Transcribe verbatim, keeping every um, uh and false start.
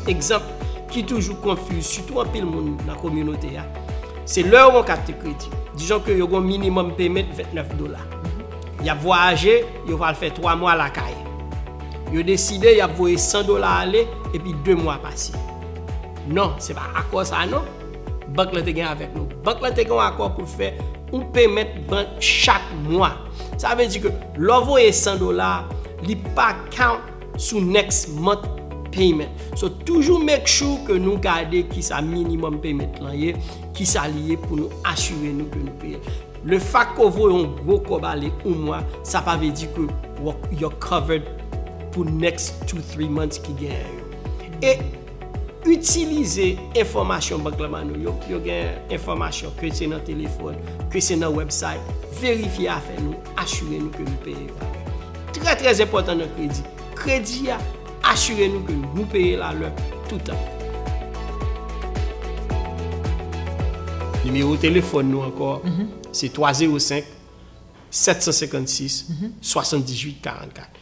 Egzanp ki toujou konfiz, sitou anpil moun nan kominote a, se lè yo gen yon kat kredi. Dizon ke yo gen yon minimum payment vennèf dola. Y ap vwayaje, yo pral fè twa mwa lakay. Yo deside y ap voye san dola ale, epi de mwa pase. Non, se pa akò sa non. Bank lan te gen avèk nou. Bank lan te gen yon akò pou l fè yon payment bank chak mwa. Sa vle di ke lè w voye san dola, li pa count sou next month payment. So, toujou make sure ke nou gade kisa minimum payment lan ye, kisa li ye pou nou asire nou ke nou peye. Le fact ke w voye yon gwo kòb ale yon mwa, sa pa vle di ke w, you're covered pou next two, three months ki genyen yo. E itilize enfòmasyon bank lan ban nou yo. Yo gen enfòmasyon, ke se nan telefòn, ke se nan website. Verifye afè nou, asire nou ke nou peye yo alè. Trè, trè enpòtan nan kredi. Kredi a, asire nou ke nou peye l alè toutan. Nimewo telefòn nou ankò, se twa zewo senk, sèt san senkannsis, swasanndizuit karannkat.